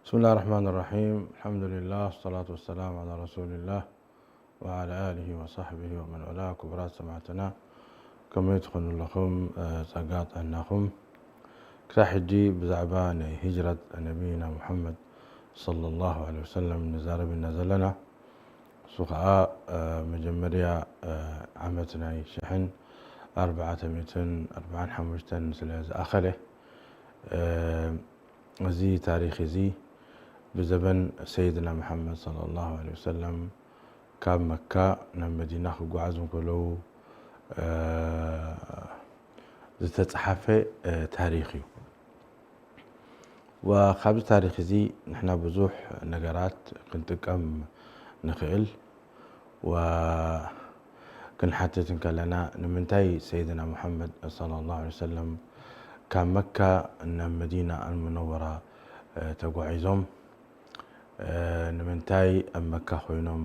بسم الله الرحمن الرحيم. الحمد لله، والصلاة والسلام على رسول الله وعلى آله وصحبه ومن والاه. ክቡራት ሰማዕትና፣ ከመይ ትኾኑ ኣለኹም? እ፣ ጸጋ ጥዕናኹም? ክሳብ ሕጂ ብዛዕባ ናይ ሂጅረት ነቢይና ሙሐመድ ሰለላሁ ዐለይሂ ወሰለም ንዛረብ ኢና ዘለና። እሱ ኸኣ፣ እ፣ መጀመርያ፣ እ፣ ዓመት ናይ ሽሕን ኣርባዕተ ሚእትን ኣርባዓን ሓሙሽተን ስለ ዝኣኸለ፣ እ፣ እዚ ታሪኽ እዚ ብዘበን ሰይድና መሓመድ ሰለላሁ ዐለይሂ ወሰለም ካብ መካ ናብ መዲና ክጓዓዙ እንከለዉ፣ እ፣ ዝተጻሓፈ፣ እ፣ ታሪኽ እዩ። ወካብዚ ታሪኽ እዚ ንሕና ብዙሕ ነገራት ክንጥቀም ንኽእል። ወክንሓትት እንከለና፣ ንምንታይ ሰይድና ሙሐመድ ሰለላሁ ዐለይሂ ወሰለም ካብ መካ ናብ መዲና ኣልሙነወራ፣ እ፣ ተጓዒዞም? እ፣ ንምንታይ ኣብ መካ ኮይኖም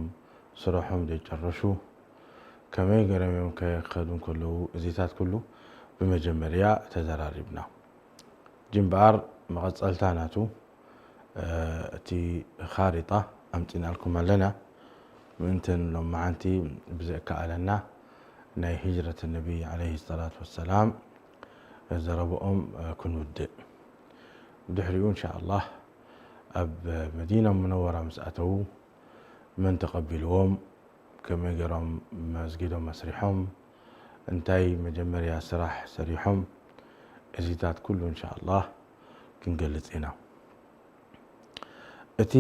ስርሖም ዘይጨረሹ? ከመይ ገይሮም እዮም ከ ክኸዱ እንከለዉ? እዚታት ኩሉ ብመጀመርያ ተዘራሪብና። ሕጂ እምበኣር መቐጸልታ ናቱ፣ እ፣ እቲ ኻሪጣ ኣምጺእናልኩም ኣለና። ምእንትን ሎመዓንቲ ብዘእከኣለና ናይ ሂጅረት ነቢ ዐለይሂ ሰላቱ ወሰላም ዘረብኦም፣ እ፣ ክንውድእ። ብድሕሪኡ እንሻኣላህ ኣብ መዲና ሙነወራ ምስ ኣተዉ መን ተቐቢልዎም፣ ከመይ ገይሮም መስጊዶም መስሪሖም፣ እንታይ መጀመርያ ስራሕ ሰሪሖም፣ እዚታት ኩሉ እንሻኣላህ ክንገልጽ ኢና። እቲ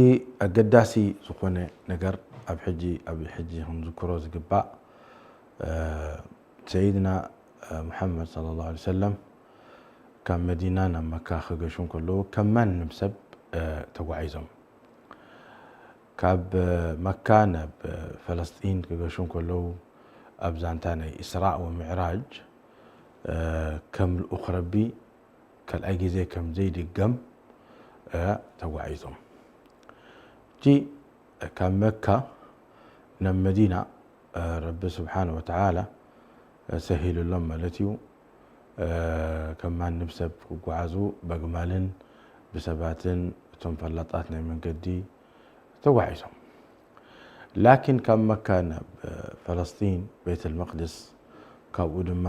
ኣገዳሲ ዝኾነ ነገር ኣብ ሕጂ፣ ኣብ ሕጂ ክንዝክሮ ዝግባእ፣ እ፣ ሰይድና፣ እ፣ ሙሐመድ ሰለላሁ ዐለይሂ ወሰለም ካብ መዲና ናብ መካ ክገሹ እንከለዉ ከም ማንም ሰብ፣ እ፣ ተጓዒዞም። ካብ፣ እ፣ መካ ናብ፣ እ፣ ፈለስጢን ክገሹ እንከለዉ ኣብ ዛንታ ናይ ኢስራእ ወሚዕራጅ፣ እ፣ ከም ልኡኽ ረቢ ካልኣይ ግዜ ከም ዘይድገም፣ እ፣ ተጓዒዞም። ሕጂ ካብ መካ ናብ መዲና፣ እ፣ ረቢ ስብሓነ ወተዓላ፣ እ፣ ሰሂሉሎም ማለት እዩ። እ፣ ከም ማንም ሰብ ክጓዓዙ በግማልን ብሰባትን እቶም ፈላጣት ናይ መንገዲ ተጓዒዞም። ላኪን ካብ መካ ናብ፣ እ፣ ፈለስጢን ቤተል መቅድስ፣ ካብኡ ድማ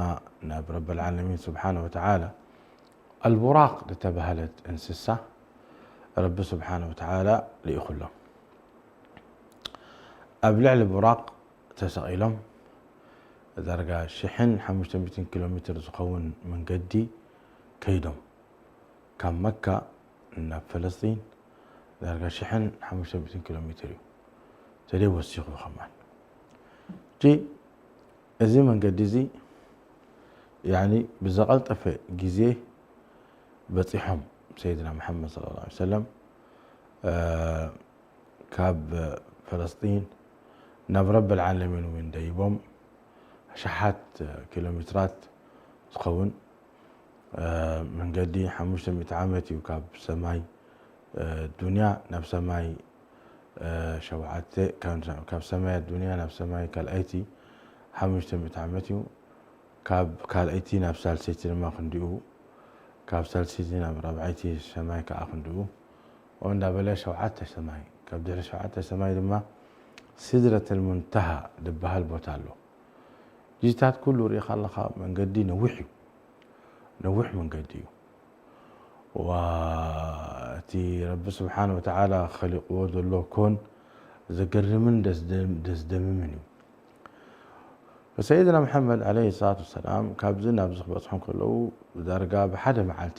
ናብ ረበል ዓለሚን ስብሓነ ወተዓላ፣ ኣልቡራቅ ዝተባህለት እንስሳ ረቢ ስብሓነ ወተዓላ ልኢኹሎም። ኣብ ልዕሊ ቡራቅ ተሰቒሎም ዳርጋ ሽሕን ሓሙሽተ ሚእትን ኪሎ ሜትር ዝኸውን መንገዲ ከይዶም። ካብ መካ ናብ ፈለስጢን ዳርጋ ሽሕን ሓሙሽተ ሚእትን ኪሎ ሜትር እዩ። ተደይ ወሲኹ ከማን። ሕጂ እዚ መንገዲ እዚ፣ ያኒ፣ ብዝቐልጠፈ ግዜ በጺሖም። ሰይድና መሓመድ ሰለላሁ ዐለይሂ ወሰለም፣ እ፣ ካብ ፈለስጢን ናብ ረበል ዓለሚን እውን ደይቦም፣ ኣሽሓት ኪሎ ሜትራት ዝኸውን፣ እ፣ መንገዲ ሓሙሽተ ሚእቲ ዓመት እዩ። ካብ ሰማይ፣ እ፣ ዱንያ ናብ ሰማይ፣ እ፣ ሸውዓተ፣ ካብ፣ ካብ ሰማይ ዱንያ ናብ ሰማይ ካልኣይቲ ሓሙሽተ ሚእቲ ዓመት እዩ። ካብ ካልኣይቲ ናብ ሳልሰይቲ ድማ ክንዲኡ፣ ካብ ሳልሰይቲ ናብ ራብዓይቲ ሰማይ ከዓ ክንዲኡ፣ ከምኡ እንዳበለ ሸውዓተ ሰማይ፣ ካብ ድሕሪ ሸውዓተ ሰማይ ድማ ሲድረተል ሙንተሃ ዝበሃል ቦታ ኣሎ። ጅታት ኩሉ ርኢኻ ኣለኻ፣ መንገዲ ነዊሕ እዩ፣ ነዊሕ መንገዲ እዩ። ዋ፣ እቲ ረቢ ስብሓነ ወተዓላ ኸሊቕዎ ዘሎ ኮን ዘገርምን ደስደም-፣ ደስደምምን እዩ። ሰይድና መሓመድ ዓለይሂ ሰላቱ ወሰላም ካብዚ ናብዚ ክበጽሑ ከለዉ ዳርጋ ብሓደ መዓልቲ፣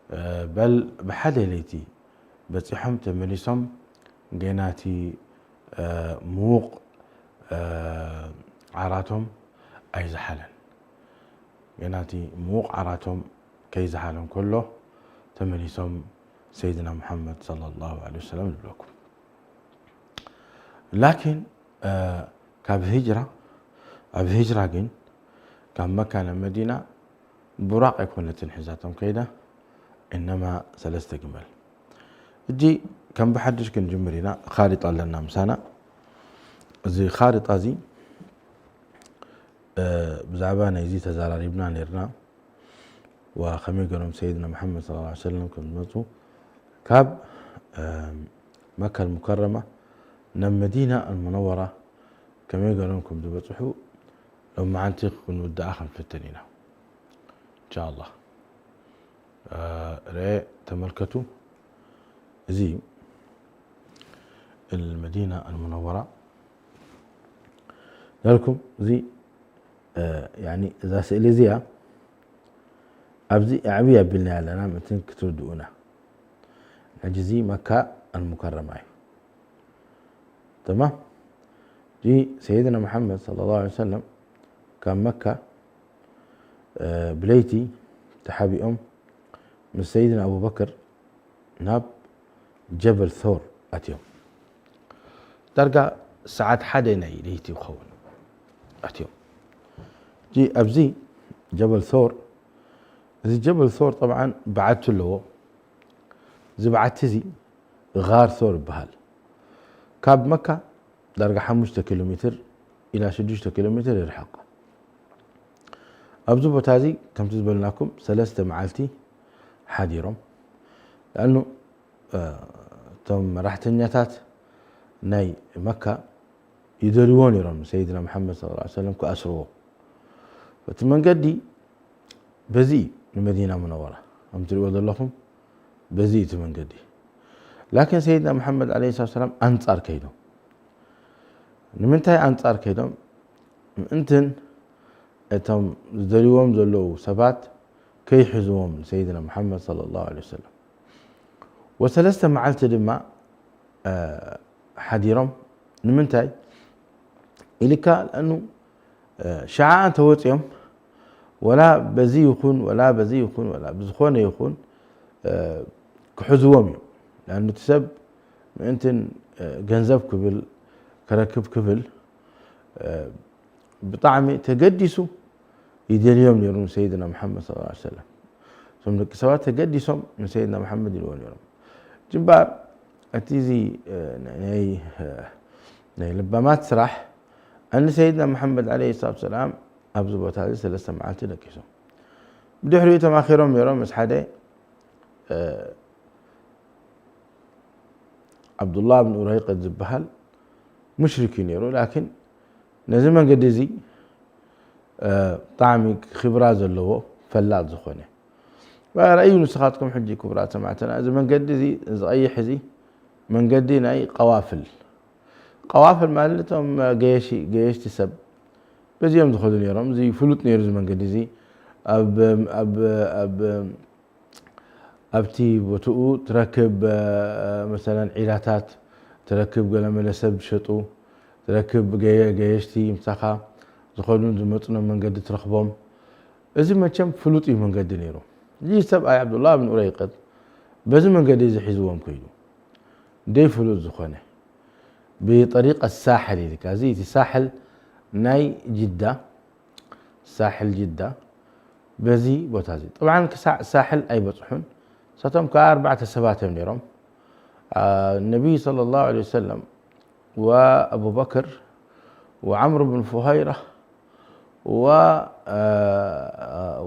እ፣ በል ብሓደ ለይቲ በጺሖም ተመሊሶም፣ ገና እቲ፣ እ፣ ምዉቕ፣ እ፣ ዓራቶም ኣይዝሓለን። ገና እቲ ምዉቕ ዓራቶም ከይዝሓሎም ከሎ ተመሊሶም ሰይድና መሓመድ ሰለላሁ ዐለይሂ ወሰለም ንብለኩም። ላኪን፣ እ፣ ካብ ሂጅራ፣ ኣብ ሂጅራ ግን ካብ መካ ናብ መዲና ቡራቕ ኣይኮነትን ሒዛቶም ከይዳ፣ እነማ ሰለስተ ግመል። ሕጂ ከም ብሓድሽ ክንጅምር ኢና። ኻሪጣ ኣለና ምሳና። እዚ ኻሪጣ እዚ፣ እ፣ ብዛዕባ ናይዚ ተዘራሪብና ነይርና። ወከመይ ገይሮም ሰይድና መሓመድ ሰለላሁ ዐለይሂ ወሰለም ከም ዝመጹ፣ ካብ፣ መካ ኣልሙከረማ ናብ መዲና ኣልሙነወራ ከመይ ገይሮም ከም ዝበፅሑ ሎማዓንቲ ክንውድኣ ክንፍትን ኢና እንሻኣላህ። ረ ተመልከቱ። እዚ المدينة المنورة ዳልኩም እዚ እዛ ስእሊ እዚኣ ኣብዚ ኣዕብይ ኣቢልና ኣለና ምእንትን ክትርድኡና። ሕጂ እዚ መካ ኣልሙከረማ እዩ። ተማም። እዚ ሰይድና መሓመድ صلى الله عليه وسلم ካብ መካ ብለይቲ ተሓቢኦም ምስ ሰይድና ኣቡበክር ናብ ጀበል ሶር ኣትዮም። ዳርጋ ሰዓት ሓደ ናይ ለይቲ ይኸውን ኣትዮም። ኣብዚ ጀበል ሶር፣ እዚ ጀበል ሶር ጠብዓን በዓቲ ኣለዎ። እዚ በዓቲ እዚ ጋር ሶር ይበሃል። ካብ መካ ዳርጋ ሓሙሽተ ኪሎ ሜትር ኢላ ሽዱሽተ ኪሎ ሜትር ይርሕቕ። ኣብዚ ቦታ እዚ ከምቲ ዝበልናኩም ሰለስተ መዓልቲ ሓዲሮም። ለኣኑ እቶም መራሕተኛታት ናይ መካ ይደልዎ ነይሮም ሰይድና መሓመድ صلى الله عليه وسلم ክኣስርዎ። እቲ መንገዲ በዚ እዩ ንመዲና ሙነወራ ከም ትሪእዎ ዘለኹም በዚ እዩ እቲ መንገዲ። ላኪን ሰይድና መሓመድ عليه الصلاة والسلام ኣንጻር ከይዶም። ንምንታይ ኣንጻር ከይዶም? ምእንትን እቶም ዝደልይዎም ዘለዉ ሰባት ከይሕዝዎም ንሰይድና መሓመድ صلى الله عليه وسلم። ወሰለስተ መዓልቲ ድማ ሓዲሮም። ንምንታይ ኢልካ? ለኣኑ ሸዓ እንተወፂኦም ወላ በዚ ይኹን ወላ በዚ ይኹን ወላ ብዝኾነ ይኹን ክሕዝዎም እዮም። ለኣኑ እቲ ሰብ ምእንትን ገንዘብ ክብል ከረክብ ክብል ብጣዕሚ ተገዲሱ ይደልዮም ነይሩ ንሰይድና መሓመድ صلى الله عليه وسلم። እቶም ደቂ ሰባት ተገዲሶም ንሰይድና መሓመድ ይልዎ ነይሮም። ጅምባር እቲ እዚ ናይ ለባማት ስራሕ ኣን ሰይድና መሓመድ عليه الصلاة والسلام ኣብዚ ቦታ እዚ ሰለስተ መዓልቲ ደቂሶም። ብድሕሪኡ ተማኺሮም ነይሮም ምስ ሓደ ዓብዱላህ ብን ኡረይቅድ ዝበሃል ሙሽሪክ እዩ ነይሩ። ላኪን ነዚ መንገዲ እዚ ብጣዕሚ ክብራ ዘለዎ ፈላጥ ዝኾነ ረእዩ። ንስኻትኩም ሕጂ ክቡራት ሰማዕትና እዚ መንገዲ እዚ ዝቐይሕ እዚ መንገዲ ናይ ቀዋፍል፣ ቀዋፍል ማለት እቶም ገየሺ ገየሽቲ ሰብ በዚኦም ዝኸዱ ነይሮም። እዚ ፍሉጥ ነይሩ እዚ መንገዲ እዚ ኣብ ኣብቲ ቦትኡ ትረክብ መሰለን ዒላታት ትረክብ፣ ገለመለ ሰብ ዝሸጡ ትረክብ፣ ገየሽቲ ምሳኻ ዝኾኑ ዝመፁ መንገዲ ትረኽቦም። እዚ መቸም ፍሉጥ እዩ መንገዲ ነይሩ። እዚ ሰብኣይ ዓብዱላህ ብን ኡረይቅጥ በዚ መንገዲ እዚ ሒዝዎም ከይዱ ደይ ፍሉጥ ዝኾነ ብጠሪቀ ሳሕል ኢልካ እዚ እቲ ሳሕል ናይ ጅዳ ሳሕል ጅዳ በዚ ቦታ እዚ ጥብዓን ክሳዕ ሳሕል ኣይበፅሑን። እሳቶም ከዓ ኣርባዕተ ሰባት እዮም ነይሮም። ነቢይ صلى الله عليه وسلم وأبو بكر وعمرو بن فهيرة و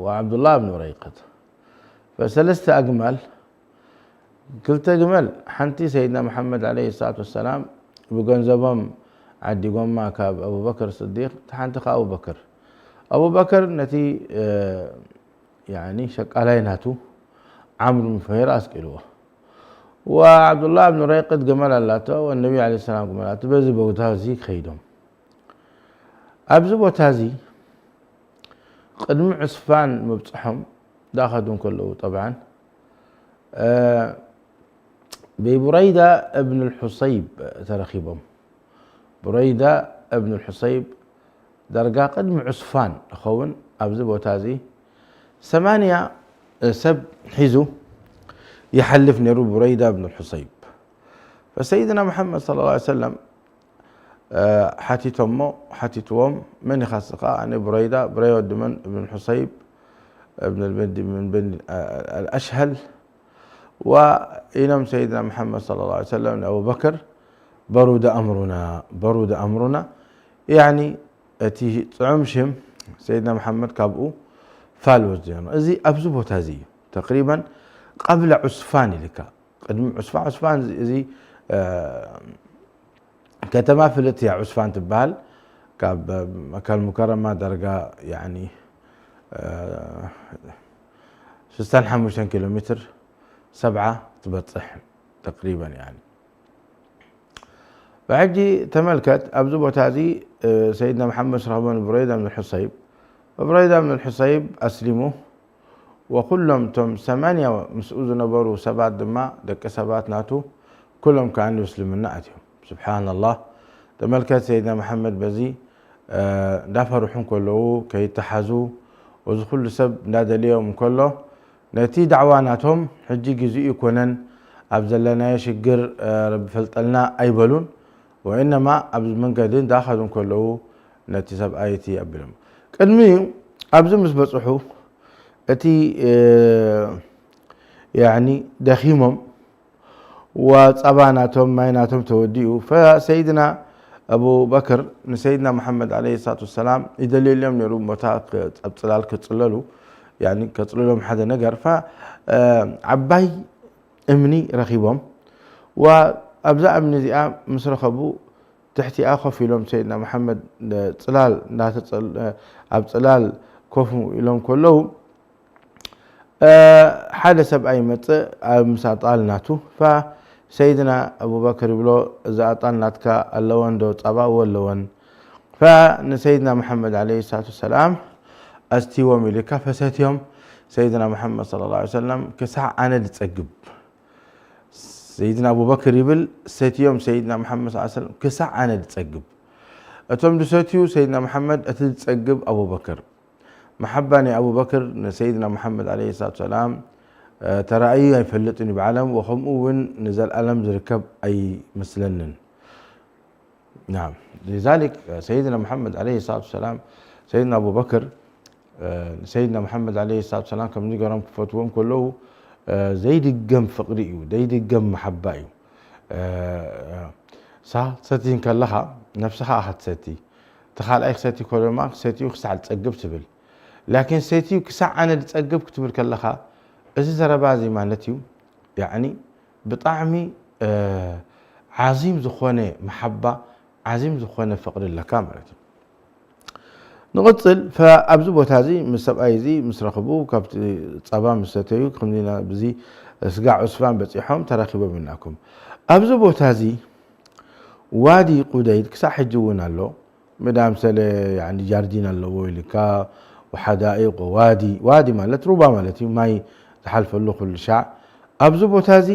وعبد الله بن وريقة فሰለስተ ኣግማል ክልተ ግመል ሓንቲ ሰይድና መሓመድ عليه الصلاة والسلام ብገንዘቦም ዓዲጎማ ካብ ኣቡበክር ስዲቅ፣ እቲ ሓንቲ ካብ ኣቡበክር። ኣቡበክር ነቲ ያኒ ሸቃላይ ናቱ ዓምር ብን ፉሀይራ ኣስቂልዎ። ወዓብዱላህ ብን ረይቅት ግመል ኣላቶ፣ ወነቢ عليه السلام ግመል ኣላቶ። በዚ ቦታ እዚ ከይዶም ኣብዚ ቦታ እዚ ቅድሚ ዑስፋን ምብፅሖም ዳኸዱ እንከለዉ ጠብዓን ብቡረይዳ እብን ልሑሰይብ ተረኺቦም። ቡረይዳ እብን ልሑሰይብ ዳርጋ ቅድሚ ዑስፋን ዝኸውን ኣብዚ ቦታ እዚ ሰማንያ ሰብ ሒዙ ይሓልፍ ነይሩ ቡረይዳ እብን ልሑሰይብ። ፈሰይድና መሓመድ صلى الله عليه وسلم ሓቲቶሞ ሓቲትዎም መን ኢኻ ስኻ ኣነ ቡረይዳ ብረይ ወዲ መን እብን ሑሰይብ እብን ልበዲ ምን በኒ ኣልኣሽሀል ወኢሎም ሰይድና መሓመድ صلى الله عليه وسلم ንኣቡበክር በሩደ ኣምሩና በሩደ ኣምሩና ያኒ እቲ ጥዑም ሽም ሰይድና መሓመድ ካብኡ ፋል ወስድዮ እዚ ኣብዚ ቦታ እዚ እዩ ተቅሪበን ቀብለ ዑስፋን ኢልካ ቅድሚ ዑስፋን፣ ዑስፋን እዚ፣ እዚ፣ እ፣ ከተማ ፍልጥቲ እያ። ዑስፋን ትበሃል። ካብ መካል ሙከረማ ዳርጋ፣ ያኒ፣ እ፣ ስሳን ሓሙሽተን ኪሎ ሜትር፣ ሰብዓ ትበጽሕ ተቅሪበን፣ ያኒ። ብሕጂ ተመልከት፣ ኣብዚ ቦታ እዚ፣ እ፣ ሰይድና መሓመድ ዝረኸቦ ንቡረይዳ ብን ሑሰይብ። ቡረይዳ ብን ሑሰይብ ኣስሊሙ፣ ወኩሎም እቶም ሰማንያ ምስኡ ዝነበሩ ሰባት ድማ፣ ደቂ ሰባት ናቱ፣ ኩሎም ከኣ ንእስልምና ኣትዮም። ስብሓንላህ። ተመልከት፣ ሰይድና መሓመድ በዚ፣ እ፣ እንዳፈርሑ እንከለዉ፣ ከይተሓዙ፣ እዚ ኩሉ ሰብ እንዳደለዮም እንከሎ፣ ነቲ ዳዕዋ ናቶም፣ ሕጂ ግዜኡ ኣይኮነን፣ ኣብ ዘለናዮ ሽግር፣ እ፣ ረቢ ፈልጠልና ኣይበሉን። ወኢነማ ኣብ መንገዲ እንዳኸዱ እንከለዉ፣ ነቲ ሰብኣይ እቲ ኣቢሎም። ቅድሚኡ ኣብዚ ምስ በጽሑ፣ እቲ፣ እ፣ ያኒ ደኺሞም፣ ወጸባ ናቶም፣ ማይ ናቶም ተወዲኡ። ፈሰይድና ኣቡበክር ንሰይድና መሓመድ ዓለይሂ ሰላቱ ወሰላም ይደልየሎም ነይሩ፣ ቦታ ክ-፣ ኣብ ጽላል ክጽለሉ፣ ያኒ ከጽልሎም ሓደ ነገር። ፈ-፣ እ፣ ዓባይ እምኒ ረኺቦም። ወኣብዛ እምኒ እዚኣ ምስ ረኸቡ፣ ትሕቲኣ ኮፍ ኢሎም ሰይድና መሓመድ፣ እ፣ ጽላል እንዳተጸል-፣ እ፣ ኣብ ጽላል ኮፍ ኢሎም ከለዉ፣ እ፣ ሓደ ሰብኣይ ይመጽእ፣ ኣብ ምስ ኣጣል ናቱ። ፈሰይድና ኣቡበክር ይብሎ፣ "እዚ ኣጣል ናትካ ኣለወን ዶ ጸባ?" "እወ ኣለወን።" ፈንሰይድና መሓመድ ዓለይሂ ሰላቱ ወሰላም ኣስትይዎም ኢሉ ኢካ፣ ፈሰትዮም ሰይድና መሓመድ ሰለላሁ ዐለይሂ ወሰለም ክሳዕ ኣነ ዝጸግብ። ሰይድና ኣቡበክር ይብል፣ ሰትዮም ሰይድና መሓመድ ሰለላሁ ዐለይሂ ወሰለም ክሳዕ ኣነ ዝጸግብ። እቶም ዝሰትዩ ሰይድና መሓመድ፣ እቲ ዝጸግብ ኣቡበክር። መሓባ ናይ ኣቡበክር ንሰይድና መሓመድ ዓለይሂ ሰላቱ ወሰላም፣ እ፣ ተራእዩ ኣይፈልጥን እዩ ብዓለም፣ ወከምኡ እውን ንዘለኣለም ዝርከብ ኣይመስለንን። ናም። ሊዛሊክ ሰይድና መሓመድ ዓለይሂ ሰላቱ ወሰላም፣ ሰይድና ኣቡበክር፣ እ፣ ሰይድና መሓመድ ዓለይሂ ሰላቱ ወሰላም ከምዚ ገሮም ክፈትዎም ከለዉ፣ እ፣ ዘይድገም ፍቕሪ እዩ፣ ዘይድገም መሓባ እዩ። እ፣ ሳ ትሰቲ እንከለኻ ነብስኻ ኢኻ ትሰቲ። እቲ ካልኣይ ክሰቲ ከሎ ድማ ክሰትዩ ክሳዕ ዝጸግብ ትብል። ላኪን ሰትዩ ክሳዕ ኣነ ዝጸግብ ክትብል ከለኻ፣ እዚ ዘረባ እዚ ማለት እዩ፣ ያዕኒ ብጣዕሚ፣ እ፣ ዓዚም ዝኾነ መሓባ፣ ዓዚም ዝኾነ ፍቕሪ ኣለካ ማለት እዩ። ንቕጽል፣ ፈ-፣ ኣብዚ ቦታ እዚ ምስ ሰብኣይ እዚ ምስ ረኽቡ፣ ካብቲ ጸባ ምስ ሰተዩ፣ ከምዚ ኢና ብዚ ስጋዕ ዑስፋን በጺሖም ተራኺቦም ኢልናኩም። ኣብዚ ቦታ እዚ ዋዲ ቁደይድ ክሳዕ ሕጂ እውን ኣሎ። መዳምሰለ፣ ያኒ፣ ጃርዲን ኣለዎ ኢልካ፣ ወሓዳኢቅ፣ ዋዲ፣ ዋዲ ማለት ሩባ ማለት እዩ፣ ማይ ዝሓልፈሉ ኩሉ ሻዕ። ኣብዚ ቦታ እዚ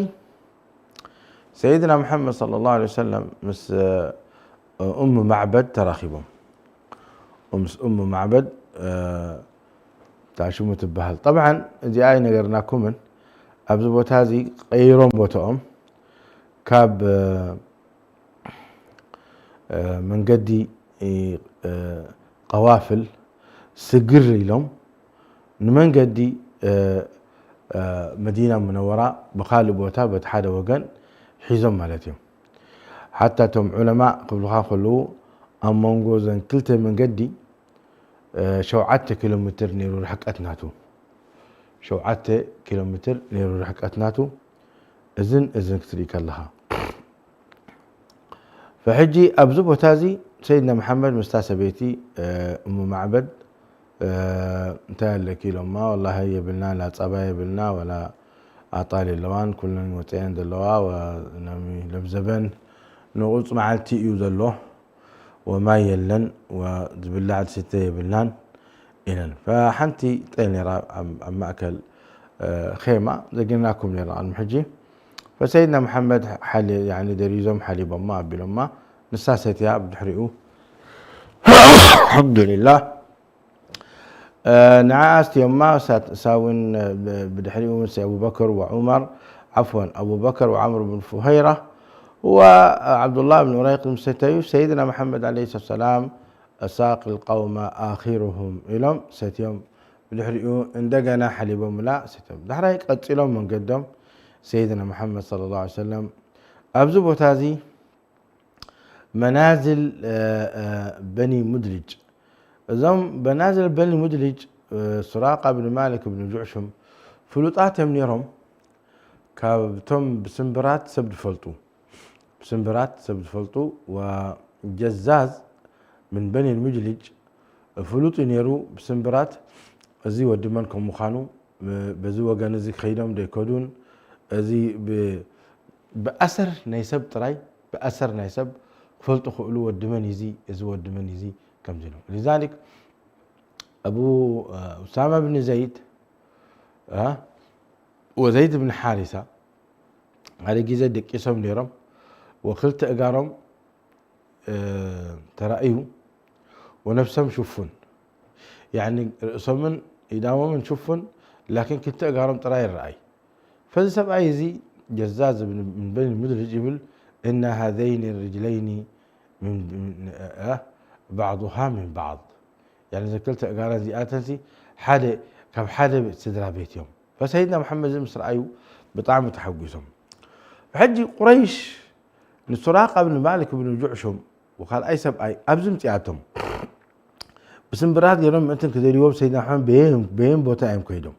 ሰይድና መሓመድ ሰለላሁ ዐለይሂ ወሰለም ምስ፣ እ፣ ኡም ማዕበድ ተራኺቦም። ምስ ኡም ማዕበድ፣ እ፣ እታ ሽሙ ትበሃል። ጠብዓን እዚኣ ኣይነገርናኩምን። ኣብዚ ቦታ እዚ ቀይሮም ቦታኦም ካብ፣ እ፣ እ፣ መንገዲ፣ እ፣ እ፣ ቀዋፍል ስግር ኢሎም ንመንገዲ፣ እ፣ እ፣ መዲና ሙነወራ ብኻልእ ቦታ በቲ ሓደ ወገን ሒዞም ማለት እዮም። ሓታ እቶም ዑለማ ክብሉኻ ከለዉ ኣብ መንጎ እዘን ክልተ መንገዲ፣ እ፣ ሸውዓተ ኪሎ ሜትር ነይሩ ርሕቀት ናቱ። ሸውዓተ ኪሎ ሜትር ነይሩ ርሕቀት ናቱ። እዝን እዝን ክትርኢ ከለኻ። ፈሕጂ ኣብዚ ቦታ እዚ ሰይድና መሓመድ ምስታ ሰበይቲ፣ እ፣ እሙ ማዕበድ፣ እ፣ "እንታይ ኣለኪ?" ኢሎማ፣ "ወላሂ የብልና፣ ላ ጸባ የብልና፣ ወላ ኣጣል የለዋን፣ ኩለን ወጸየን ዘለዋ፣ ወ-፣ ነሚ ለብዘበን ንቑጽ መዓልቲ እዩ ዘሎ፣ ወማይ የለን፣ ወዝብላዕ ዝስተ የብልናን" ኢለን። ፈሓንቲ ጤል ነይራ ኣብ፣ ኣብ ማእከል፣ እ፣ ኼማ፣ ዘጊርናኩም ነይርና ቅድሚ ሕጂ። ፈሰይድና መሓመድ ሓሊ-፣ ያኒ ደሪዞም ሓሊቦማ ኣቢሎማ፣ ንሳ ሰትያ ብድሕሪኡ፣ ኣልሓምዱሊላህ፣ እ፣ ንዓኣ ኣስትዮማ፣ እሳ፣ እሳ እውን፣ እ፣ ብ-፣ ብድሕሪኡ ምስ ኣቡበክር ወዑመር፣ ዓፍወን፣ ኣቡበክር ወዓምር ብን ፉሀይራ ወዓብዱላህ ብን ኡረይቅ ምስ ሰተዩ፣ ሰይድና መሓመድ ዓለይሂ ሰላም፣ "ሳቂ ልቀውመ ኣኺሩሁም" ኢሎም ሰትዮም፣ ብድሕሪኡ እንደገና ሓሊቦምላ ሰትዮም። ዳሕራይ ቀጺሎም መንገዶም፣ ሰይድና መሓመድ ሰለላሁ ዐለይሂ ወሰለም ኣብዚ ቦታ እዚ መናዝል፣ እ፣ እ፣ በኒ ሙድልጅ። እዞም መናዝል በኒ ሙድልጅ፣ እ፣ ሱራቃ ብን ማሊክ ብን ጁዕሹም ፍሉጣት እዮም ነይሮም። ካብቶም ብስምብራት ሰብ ዝፈልጡ ብስምብራት ሰብ ዝፈልጡ ወጀዛዝ ምን በኒ ሙጅልጅ ፍሉጥ እዩ ነይሩ። ብስምብራት እዚ ወዲ መን ከም ምዃኑ በዚ ወገን እዚ ከይዶም ዘይከዱን እዚ ብኣሰር ናይ ሰብ ጥራይ ብኣሰር ናይ ሰብ ክፈልጡ ክእሉ ወዲ መን እዚ እዚ ወዲ መን እዚ ከምዚ ኢሎም ሊዛሊክ ኣቡ ኡሳማ ብን ዘይድ ወዘይድ ብን ሓሪሳ ሓደ ግዜ ደቂሶም ነይሮም ወክልተ እጋሮም ተራእዩ ወነፍሶም ሽፉን ያኒ ርእሶምን ኢዳሞምን ሽፉን ላኪን ክልተ እጋሮም ጥራይ ይረኣይ ፈዚ ሰብኣይ እዚ ጀዛዝ ምን በኒ ሙድልጅ ይብል እና ሃዘይኒ ርጅለይኒ ባዕዱሃ ምን ባዕድ ያኒ ዘክልተ እጋራ እዚኣተንሲ ሓደ ካብ ሓደ ስድራ ቤት እዮም ፈሰይድና መሓመድ እዚ ምስ ረኣዩ ብጣዕሚ ተሓጒሶም ሕጂ ቁረይሽ ንሱራቃ ብን ማሊክ ብን ጁዕሹም ወካልኣይ ሰብኣይ ኣብዚ ምፅኣቶም ብስምብራት ገይሮም ምእንትን ክደልይዎም ሰይድና መሓመድ በየን ቦታ እዮም ከይዶም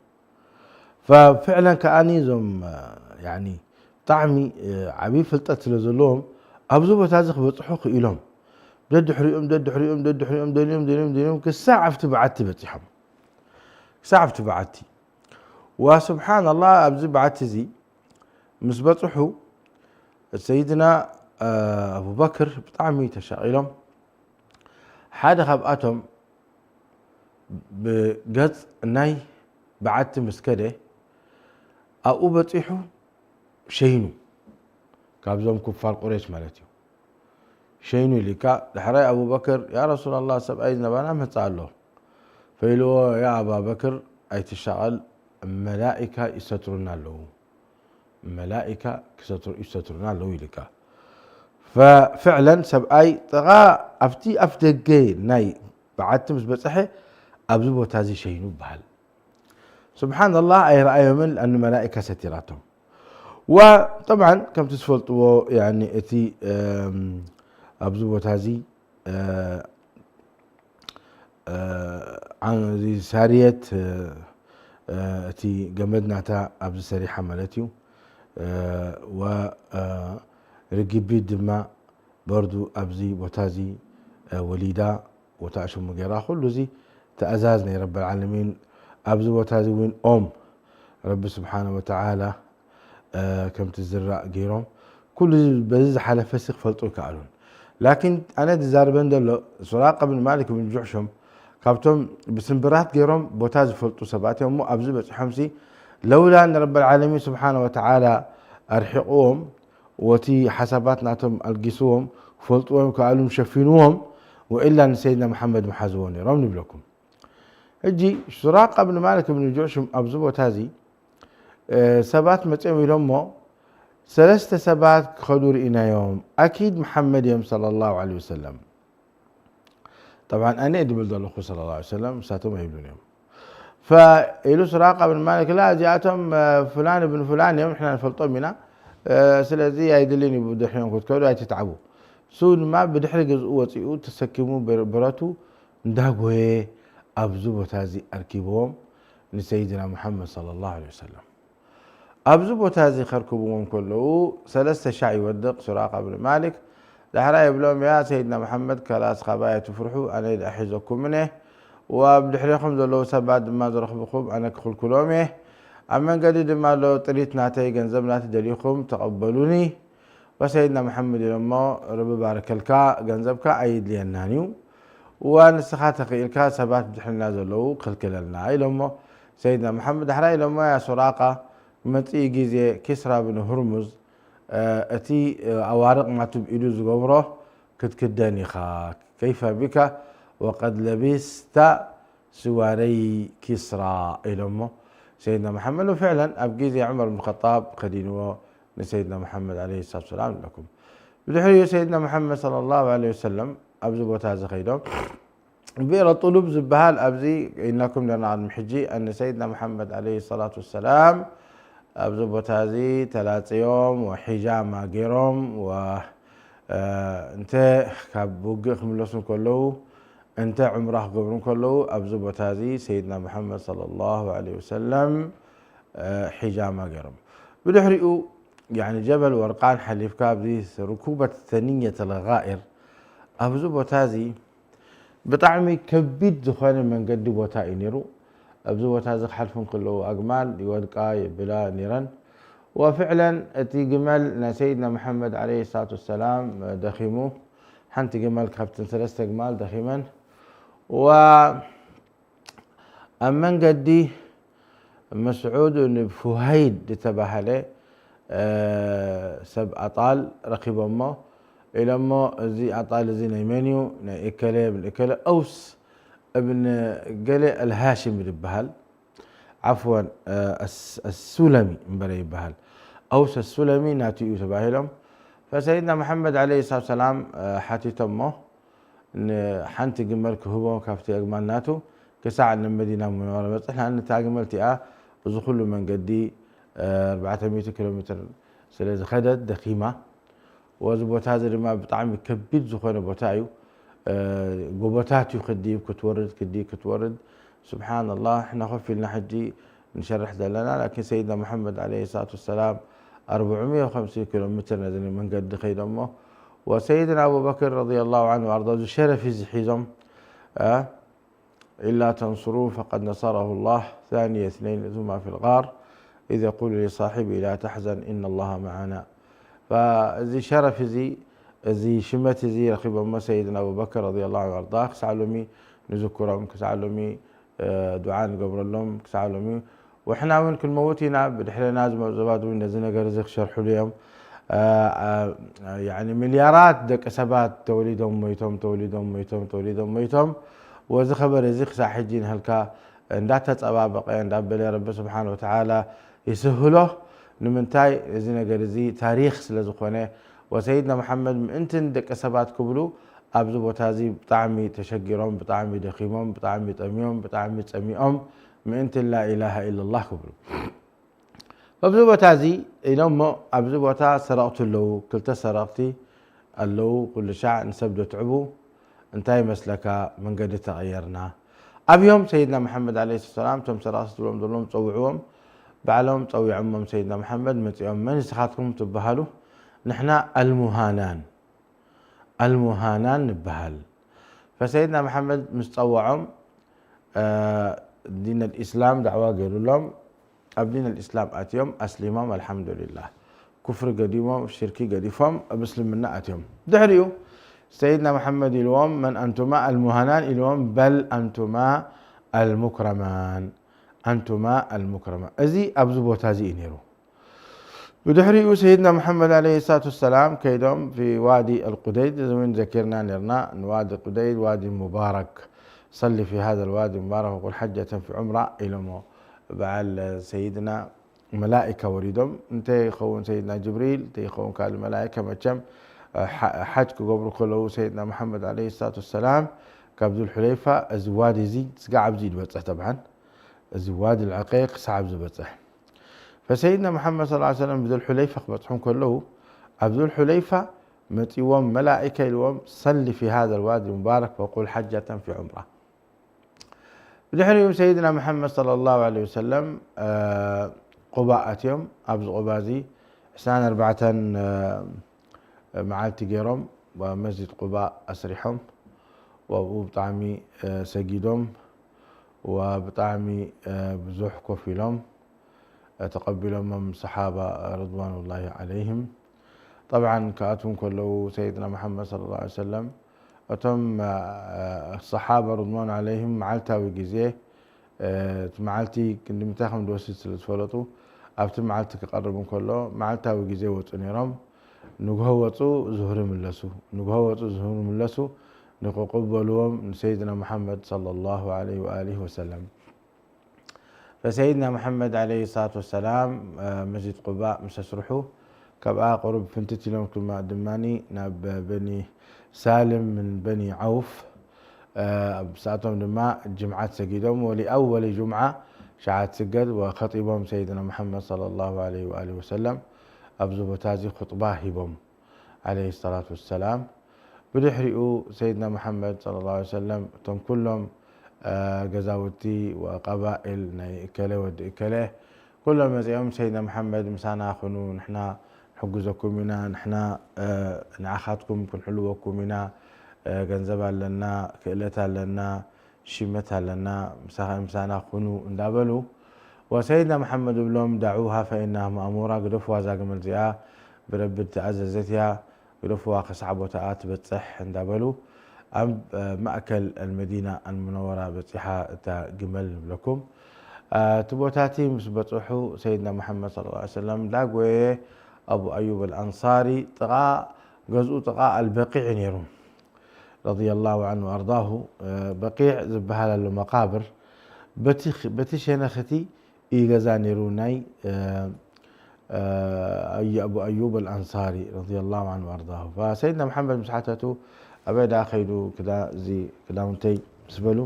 ፍዕለን ከኣኒ እዞም ብጣዕሚ ዓብዪ ፍልጠት ስለ ዘለዎም ኣብዚ ቦታ እዚ ክበፅሑ ክኢሎም ደድሕሪኦም ደድሕሪኦም ደድሕሪኦም ደልዮም ደልዮም ደልዮም ክሳዕ ኣብቲ በዓቲ በፂሖም ክሳዕ ኣብቲ በዓቲ ወስብሓን ኣላህ ኣብዚ በዓቲ እዚ ምስ በፅሑ ሰይድና ኣቡበክር ብጣዕሚ ተሻቒሎም ሓደ ካብኣቶም ብገፅ ናይ በዓቲ ምስ ከደ ኣብኡ በፂሑ ሸይኑ ካብዞም ኩፋር ቁሬሽ ማለት እዩ ሸይኑ ኢልካ ዳሕራይ ኣቡበክር ያ ረሱላላህ ሰብኣይ ዝነባና መፅእ ኣሎ ፈኢልዎ ያ ኣባበክር ኣይትሻቐል መላኢካ ይሰትሩና ኣለዉ መላኢካ ይሰትሩና ኣለዉ ኢልካ ፍዕለን ሰብኣይ ጥቓ ኣብቲ ኣፍ ደገ ናይ በዓቲ ምስ በፅሐ ኣብዚ ቦታ እዚ ሸይኑ ይበሃል ስብሓንላህ ኣይረኣዮምን ኣን መላኢካ ሰቲራቶም ወጠብዓን ከምቲ ዝፈልጥዎ እቲ ኣብዚ ቦታ እዚ ሳርየት እቲ ገመድ ናታ ኣብዚ ሰሪሓ ማለት እዩ ርግቢት ድማ በርዱ ኣብዚ ቦታ እዚ ወሊዳ ወታእሽሙ ገይራ ኩሉ እዚ ትእዛዝ ናይ ረብ ዓለሚን ኣብዚ ቦታ እዚ እውን ኦም ረቢ ስብሓነ ወተዓላ ከምቲ ዝራእ ገይሮም ኩሉ በዚ ዝሓለፈ ሲ ክፈልጡ ይከኣሉን ላኪን ኣነ ዝዛርበን ዘሎ ሱራቃ ብን ማሊክ ብን ጁዕሾም ካብቶም ብስምብራት ገይሮም ቦታ ዝፈልጡ ሰባት እዮም እሞ ኣብዚ በፂሖም ሲ ለውላ ንረብ ዓለሚን ስብሓነ ወተዓላ ኣርሒቕዎም ወቲ ሓሳባት ናቶም ኣልጊስዎም ክፈልጥዎም ከኣሉም ሸፊንዎም ወኢላ ንሰይድና መሓመድ ምሓዝዎ ነይሮም ንብለኩም ሕጂ ሱራቃ ብን ማሊክ ብን ጁዕሹም ኣብዚ ቦታ እዚ ሰባት መፅኦም ኢሎሞ ሰለስተ ሰባት ክኸዱ ርኢናዮም ኣኪድ መሓመድ እዮም ሰለ ላሁ ለ ወሰለም ጠብዓን ኣነ ድብል ዘለኹ ስለ ላ ሰለም እሳቶም ኣይብሉን እዮም ፈኢሉ ስራቃ ብን ማሊክ ላ እዚኣቶም ፍላን ብን ፍላን እዮም ንሕና ንፈልጦም ኢና ስለዚ ኣይድልን እዩ ብድሕሪኦም ክትከዱ ኣይትትዓቡ እሱ ድማ ብድሕሪ ገዝኡ ወፂኡ ተሰኪሙ ብረቱ እንዳጎየ ኣብዚ ቦታ እዚ ኣርኪብዎም ንሰይድና ሙሓመድ صلى الله عليه وسلم ኣብዚ ቦታ እዚ ከርክብዎም ከለዉ ሰለስተ ሻዕ ይወድቕ ሱራቃ ብን ማሊክ ዳሕራ ይብሎም ያ ሰይድና መሓመድ ከላስ ካባይ ኣይትፍርሑ ኣነ ድኣ ሒዘኩምን እየ ወኣብ ድሕሬኹም ዘለዉ ሰባት ድማ ዝረኽብኹም ኣነ ክኽልክሎም እየ ኣብ መንገዲ ድማ ኣሎ ጥሪት ናተይ ገንዘብ ናቲ ደሊኹም ተቐበሉኒ ወሰይድና መሓመድ ኢሎሞ ረቢ ባርከልካ ገንዘብካ ኣየድልየናን እዩ እዋ ንስኻ ተኽኢልካ ሰባት ብድሕርና ዘለዉ ክልክለልና ኢሎሞ ሰይድና መሓመድ ዳሕራ ኢሎሞ ያ ሱራቃ መፅኢ ግዜ ኪስራ ብን ሁርሙዝ እቲ ኣዋርቕ ናቱ ብኢዱ ዝገብሮ ክትክደን ኢኻ ከይፈ ቢካ ወቀድ ለቢስታ ስዋረይ ኪስራ ኢሎሞ ሰይድና መሓመድ ፍዕለን ኣብ ግዜ ዑመር ብን ኸጣብ ከዲንዎ ንሰይድና መሓመድ ለ ሰላት ሰላም ኣለኩም ብድሕሪኡ ሰይድና መሓመድ صلى الله عليه وسلم ኣብዚ ቦታ እዚ ኸይዶም ብኤረ ጥሉብ ዝበሃል ኣብዚ ኢልናኩም ነርና ቅድሚ ሕጂ ኣነ ሰይድና መሓመድ ለ ሰላት ወሰላም ኣብዚ ቦታ እዚ ተላፅዮም ወሒጃማ ገይሮም እንተ ካብ ውግእ ክምለሱ ከለዉ እንተ ዑምራ ክገብሩ ከለዉ ኣብዚ ቦታ እዚ ሰይድና መሓመድ صلى الله عليه وسلم ሒጃማ ገይሮም ብድሕሪኡ ያኒ ጀበል ወርቃን ሓሊፍካ ኣብዚ ርኩበት ሰንየት ልጋኢር ኣብዚ ቦታ እዚ ብጣዕሚ ከቢድ ዝኾነ መንገዲ ቦታ እዩ ነይሩ። ኣብዚ ቦታ እዚ ክሓልፉ እንከለዉ ኣግማል ይወድቃ የብላ ነይረን። ወፍዕለን እቲ ግመል ናይ ሰይድና መሓመድ ዓለይሂ ሰላቱ ወሰላም ደኺሙ፣ ሓንቲ ግመል ካብተን ሰለስተ ግማል ደኺመን። ወ ኣብ መንገዲ መስዑድ ንፉሃይድ ዝተባህለ ሰብ ኣጣል ረኺቦሞ ኢሎሞ፣ እዚ ኣጣል እዚ ናይ መን እዩ? ናይ እከለ እብን እከለ፣ ኣውስ እብን ገለ ኣልሃሽም ዝበሃል፣ ዓፍወን ኣሱለሚ እምበረ ይበሃል፣ ኣውስ ኣሱለሚ ናቱ እዩ ተባሂሎም። ፈሰይድና መሓመድ ዓለይሂ ሰላቱ ሰላም ሓቲቶሞ፣ ንሓንቲ ግመል ክህቦ ካብቲ ኣግማል ናቱ ክሳዕ ንመዲና ሙነወራ በጽሕ። ንኣን እታ ግመል እቲኣ እዚ ኩሉ መንገዲ ኣርባዕተ ሚእቲ ኪሎ ሜትር ስለ ዝኸደት ደኺማ። ወዚ ቦታ እዚ ድማ ብጣዕሚ ከቢድ ዝኾነ ቦታ እዩ። ጎቦታት እዩ ክድይብ ክትወርድ፣ ክድይብ ክትወርድ። ስብሓንላህ፣ ንሕና ኮፍ ኢልና ሕጂ ንሸርሕ ዘለና፣ ላኪን ሰይድና ሙሓመድ ዓለይሂ ሰላቱ ወሰላም ኣርብዕሚእቲ ወኸምሲን ኪሎ ሜትር ነዚ መንገዲ ከይዶሞ። ወሰይድና ኣቡበክር ረዲየላሁ ዐንሁ ወኣርዳ እዚ ሸረፍ እዚ ሒዞም፣ እ፣ إلا تنصروه فقد نصره الله ثاني اثنين إذ هما في الغار إذ يقول لصاحبه لا تحزن إن الله معنا. فእዚ ሸረፍ እዚ፣ እዚ ሽመት እዚ ረኺቦሞ ሰይድና ኣቡበክር ረዲየላሁ ዐንሁ ወኣርዳ ክሳዕ ሎሚ ንዝክሮም፣ ክሳዕ ሎሚ እ፣ ዱዓ ንገብረሎም ክሳዕ ሎሚ። ወሕና እውን ክንመውት ኢና፣ ብድሕረና ዝመፁ ሰባት እውን ነዚ ነገር እዚ ክሸርሕሉ እዮም። እ፣ እ፣ ያኒ ሚልያራት ደቂ ሰባት ተወሊዶም ሞይቶም፣ ተወሊዶም ሞይቶም፣ ተወሊዶም ሞይቶም። ወዚ ኸበር እዚ ክሳዕ ሕጂ ንህልካ እንዳተፀባበቐ እንዳበለ ረቢ ስብሓን ወተዓላ ይስህሎ። ንምንታይ? እዚ ነገር እዚ ታሪኽ ስለ ዝኾነ፣ ወሰይድና መሓመድ ምእንትን ደቂ ሰባት ክብሉ ኣብዚ ቦታ እዚ ብጣዕሚ ተሸጊሮም፣ ብጣዕሚ ደኺሞም፣ ብጣዕሚ ጠምዮም፣ ብጣዕሚ ጸሚኦም ምእንቲ ላኢላሃ ኢለላህ ክብሉ። ኣብዚ ቦታ እዚ ኢሎም እሞ ኣብዚ ቦታ ሰረቕቲ ኣለዉ፣ ክልተ ሰረቕቲ ኣለዉ። ኩሉ ሻዕ ንሰብ ደትዕቡ፣ እንታይ ይመስለካ መንገዲ ተቐየርና። ኣብዮም ሰይድና መሓመድ ዓለይሂ ሰላም እቶም ሰረቕቲ ዝብሎም ዘለዎም ጸውዕዎም፣ ባዕሎም ጸዊዖሞም ሰይድና መሓመድ መጺኦም፣ መን ንስኻትኩም ትበሃሉ? ንሕና ኣልሙሃናን ኣልሙሃናን ንበሃል። ፈሰይድና መሓመድ ምስ ጸውዖም፣ እ፣ ዲን ኣልኢስላም ዳዕዋ ገይሩሎም፣ ኣብ ዲን ኣልኢስላም ኣትዮም፣ ኣስሊሞም፣ ኣልሓምዱሊላህ። ኩፍሪ ገዲሞም፣ ሽርኪ ገዲፎም፣ ኣብ እስልምና ኣትዮም። ድሕሪኡ፣ ሰይድና መሓመድ ኢልዎም፣ መን ኣንቱማ ኣልሙሃናን ኢልዎም፣ በል ኣንቱማ ኣልሙክረማን፣ ኣንቱማ ኣልሙክረማን። እዚ ኣብዚ ቦታ እዚ እዩ ነይሩ። ብድሕሪኡ ሰይድና መሓመድ ዓለይሂ ሰላቱ ወሰላም ከይዶም ፊ ዋዲ ኣልቁደይድ፣ እዚ እውን ዘኪርና ነርና፣ ንዋዲ ቁደይድ ዋዲ ሙባረክ፣ ሰሊ ፊ ሃዛ ልዋዲ ሙባረክ ወቁል ሓጀተን ፊ ዑምራ ኢሎሞ። በዓል ሰይድና መላኢካ ወሪዶም፣ እንተ ይኸውን ሰይድና ጅብሪል፣ እንተ ይኸውን ካልእ መላኢካ፣ መቸም ሓ-፣ ሓጅ ክገብሩ ከለዉ ሰይድና መሓመድ ዓለይሂ ሰላቱ ወሰላም ካብ ዙልሑለይፋ እዚ ዋዲ እዚ ስጋዕ ኣብዚ እዩ ዝበጽሕ። ተብዓን እዚ ዋዲ ልዐቀይቅ ክሳዕ ኣብዚ ዝበጽሕ። ፈሰይድና መሓመድ ሰለላሁ ዐለይሂ ወሰለም ብዙልሑለይፋ ክበጽሑ እንከለዉ፣ ኣብ ዙልሑለይፋ መጺዎም መላኢካ ኢልዎም፣ "ሰሊ ፊ ሃዛ ልዋዲ ሙባረክ ወቁል ሓጀተን ፊ ዑምራ።" ብድሕሪኡ ሰይድና መሓመድ ሰለላሁ ዐለይሂ ወሰለም፣ እ፣ ቁባ ኣትዮም። ኣብዚ ቁባ እዚ ዕስራን ኣርባዕተን፣ እ፣ መዓልቲ ገይሮም፣ መስጂድ ቁባ ኣስሪሖም፣ ወብኡ ብጣዕሚ፣ እ፣ ሰጊዶም፣ ወብጣዕሚ፣ እ፣ ብዙሕ ኮፍ ኢሎም፣ እ፣ ተቐቢሎሞም ሰሓባ ርድዋኑላሂ ዐለይሂም። ጠብዓን ክኣትዉ እንከለዉ ሰይድና መሓመድ ሰለላሁ ዐለይሂ ወሰለም እቶም፣ እ፣ ሰሓባ ርድዋን ዐለይሂም መዓልታዊ ግዜ፣ እ፣ እቲ መዓልቲ ክንዲ ምንታይ ከም ዝወስድ ስለ ዝፈለጡ ኣብቲ መዓልቲ ክቐርብ እንከሎ መዓልታዊ ግዜ ወፁ ነይሮም። ንግሆ ወፁ፣ ዙህሪ ምለሱ፣ ንግሆ ወፁ፣ ዙህሪ ምለሱ፣ ንክቕበልዎም ንሰይድና መሓመድ ሰለላሁ ዐለይሂ ወኣሊሂ ወሰለም። ፈሰይድና መሓመድ ዓለይሂ ሰላቱ ወሰላም፣ እ፣ መስጂድ ቁባእ ምስ ኣስርሑ፣ ካብኣ ቁሩብ ፍንትት ኢሎም ድማ፣ ድማኒ ናብ በኒ ሳልም ምን በኒ ዐውፍ፣ እ፣ ኣብ ሰዓቶም ድማ ጅምዓት ሰጊዶም። ወሊኣወሊ ጁምዓ ሸዓ ትስገድ ወኸጢቦም ሰይድና መሓመድ ሰለላሁ ዓለይሂ ወኣሊሂ ወሰለም ኣብዚ ቦታ እዚ ኹጥባ ሂቦም። ዓለይሂ ሰላቱ ወሰላም። ብድሕሪኡ ሰይድና መሓመድ ሰለላሁ ዐለይሂ ወሰለም እቶም ኩሎም፣ እ፣ ገዛውቲ ወቀባኢል ናይ እከለ ወዲ እከለ ኩሎም መጺኦም ሰይድና መሓመድ ምሳና ኩኑ፣ ንሕና ንሕግዘኩም ኢና፣ ንሕና፣ እ፣ ንዓኻትኩም ክንሕልወኩም ኢና፣ እ፣ ገንዘብ ኣለና፣ ክእለት ኣለና፣ ሽመት ኣለና፣ ምሳኻ-፣ ምሳና ኩኑ እንዳበሉ፣ ወሰይድና መሓመድ እብሎም፣ "ዳዑሃ ፈኢናሃ ማእሙራ፣ ግደፍዋ እዛ ግመል እዚኣ፣ ብረቢ እተኣዘዘት እያ፣ ግደፍዋ ክሳዕ ቦታኣ ትበጽሕ" እንዳበሉ፣ ኣብ፣ እ፣ ማእከል ኣልመዲና ኣልሙነወራ በጺሓ እታ ግመል ንብለኩም። እ፣ እቲ ቦታ እቲ ምስ በጽሑ፣ ሰይድና መሓመድ ሰለላሁ ዐለይሂ ወሰለም ዳጎየ ኣቡ ኣዩብ ኣልኣንሳሪ ጥቓ ገዝኡ፣ ጥቓ ኣልበቂዕ ነይሩ። ረዲየላሁ ዐንሁ ወኣርዳሁ። እ፣ በቂዕ ዝበሃል ኣሎ መቃብር፣ በቲ ኽ-፣ በቲ ሸነኽ እቲ እዩ ገዛ ነይሩ ናይ፣ እ፣ እ፣ ኣዩ-፣ ኣቡ ኣዩብ ኣልኣንሳሪ ረዲየላሁ ዐንሁ ወኣርዳሁ። ፈሰይድና መሓመድ ምስ ሓተቱ፣ "ኣበይ ደኣ ከይዱ ክዳ-፣ እዚ ክዳውንተይ?" ምስ በሉ፣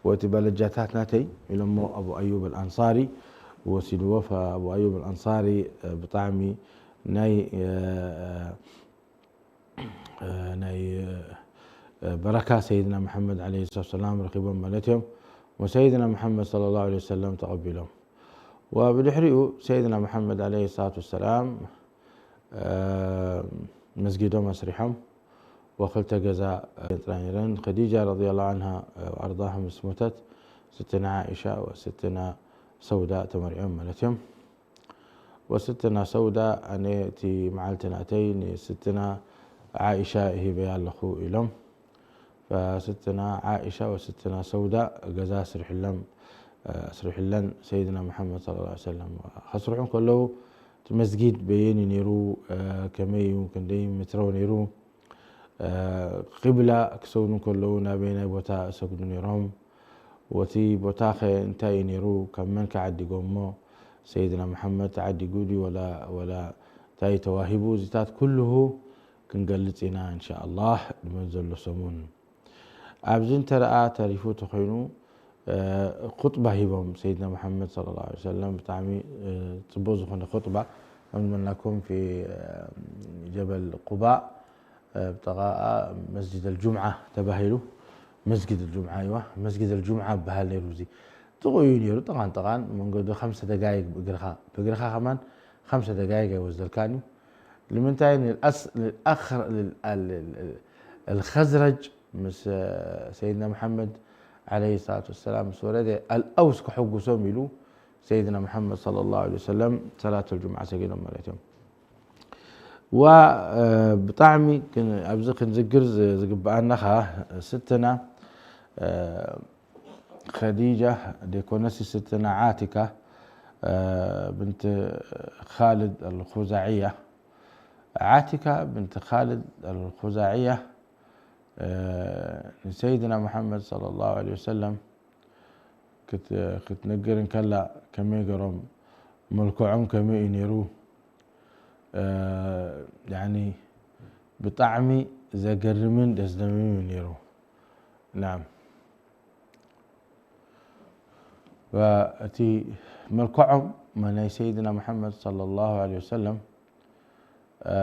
"ወቲ በለጃታት ናተይ" ኢሎሞ ኣቡ ኣዩብ ኣልኣንሳሪ ወሲድዎ። ፈኣቡ ኣዩብ ኣልኣንሳሪ፣ እ፣ ብጣዕሚ ናይ፣ እ፣ እ፣ ናይ፣ እ፣ በረካ ሰይድና መሓመድ ዓለይሂ ሰላቱ ወሰላም ረኺቦም ማለት እዮም። ወሰይድና መሓመድ ሰለላሁ ዐለይሂ ወሰለም ተቐቢሎም። ወብድሕሪኡ ሰይድና መሓመድ ዓለይሂ ሰላቱ ወሰላም፣ እ፣ መስጊዶም ኣስሪሖም። ወክልተ ገዛ፣ እ፣ ጥራይ ነይረን። ኸዲጃ ረዲየላሁ ዐንሃ፣ እ፣ ወኣርዳሃ ምስ ሞተት፣ ስትነ ዓኢሻ ወስትነ ሰውዳ ተመርዕዮም ማለት እዮም። ወስትነ ሰውዳ፣ ኣነ እቲ መዓልቲ ናተይ ንስትነ ዓኢሻ ሂበያ ኣለኹ ኢሎም። ፈስትነ ዓኢሻ ወስትነ ሰውዳ ገዛ ኣስሪሕሎም፣ ኣስሪሕለን ሰይድና መሓመድ ሰለላሁ ዐለይሂ ወሰለም። ከስርሑ ከለዉ እቲ መስጊድ በየን እዩ ነይሩ፣ ከመይ እዩ፣ ክንደይ ሜትሮ ነይሩ፣ ቂብላ ክሰግዱ ከለዉ ናበየናይ ቦታ እሰግዱ ነይሮም፣ ወቲ ቦታኸ እንታይ እዩ ነይሩ፣ ካብ መን ከ ዓዲጎሞ፣ ሰይድና መሓመድ ተዓዲጉ ድዩ ወላ፣ ወላ እንታይ ተዋሂቡ፣ እዚታት ኩልሁ ክንገልጽ ኢና እንሻኣላህ ድመን ዘሎ ሰሙን። ኣብዚ እንተ ደኣ ተሪፉ ተኾይኑ፣ እ፣ ኹጥባ ሂቦም ሰይድና መሓመድ ሰለላሁ ዐለይሂ ወሰለም፣ ብጣዕሚ፣ እ፣ ጽቡቕ ዝኾነ ኹጥባ። ከም ዝበልናኩም ፊ፣ እ፣ ጀበል ቁባእ፣ እ፣ ብጠቓኣ መስጂድ ኣልጁምዓ ተባሂሉ። መስጊድ ኣልጁምዓ፣ ኣይዋ፣ መስጊድ ኣልጁምዓ ይበሃል ነይሩ። እዚ ጥቕኡ እዩ ነይሩ፣ ጥቓን ጥቓን መንገዱ ኸምሰ ደጋይግ ብእግርኻ፣ ብእግርኻ ከማን ኸምሰ ደጋይግ ኣይወስደልካን እዩ። ንምንታይ ንልኣስ-፣ ንልኣኽ-፣ ል-፣ ል-፣ ል-፣ ኣልኸዝረጅ ምስ፣ እ፣ ሰይድና መሓመድ ዓለይሂ ሰላቱ ወሰላም ምስ ወረደ፣ ኣልኣውስ ከሐጉሶም ኢሉ ሰይድና መሓመድ ሰለላሁ ዐለይሂ ወሰለም ሰላተል ጁምዓ ሰጊዶም ማለት እዮም። ዋ፣ እ፣ ብጣዕሚ ክን-፣ ኣብዚ ክንዝግር ዝ-፣ ዝግብኣና ኸዓ ስትና፣ እ፣ ኸዲጃ ደይኮነሲ ስትና ዓቲካ፣ እ፣ ብንት ኻልድ ኣልኹዛዕያ። ዓቲካ ብንት ኻልድ ኣልኹዛዕያ፣ እ፣ ንሰይድና መሓመድ ሰለላሁ ዐለይሂ ወሰለም ክት-፣ ክትነግር እንከላ፣ ከመይ ገሮም፣ መልክዖም ከመይ እዩ ነይሩ፣ እ፣ ያኒ ብጣዕሚ ዘገርምን ዘስደምምን እዩ ነይሩ። ናም። ወእቲ መልክዖም፣ ናይ ሰይድና መሓመድ ሰለላሁ ዐለይሂ ወሰለም፣ እ፣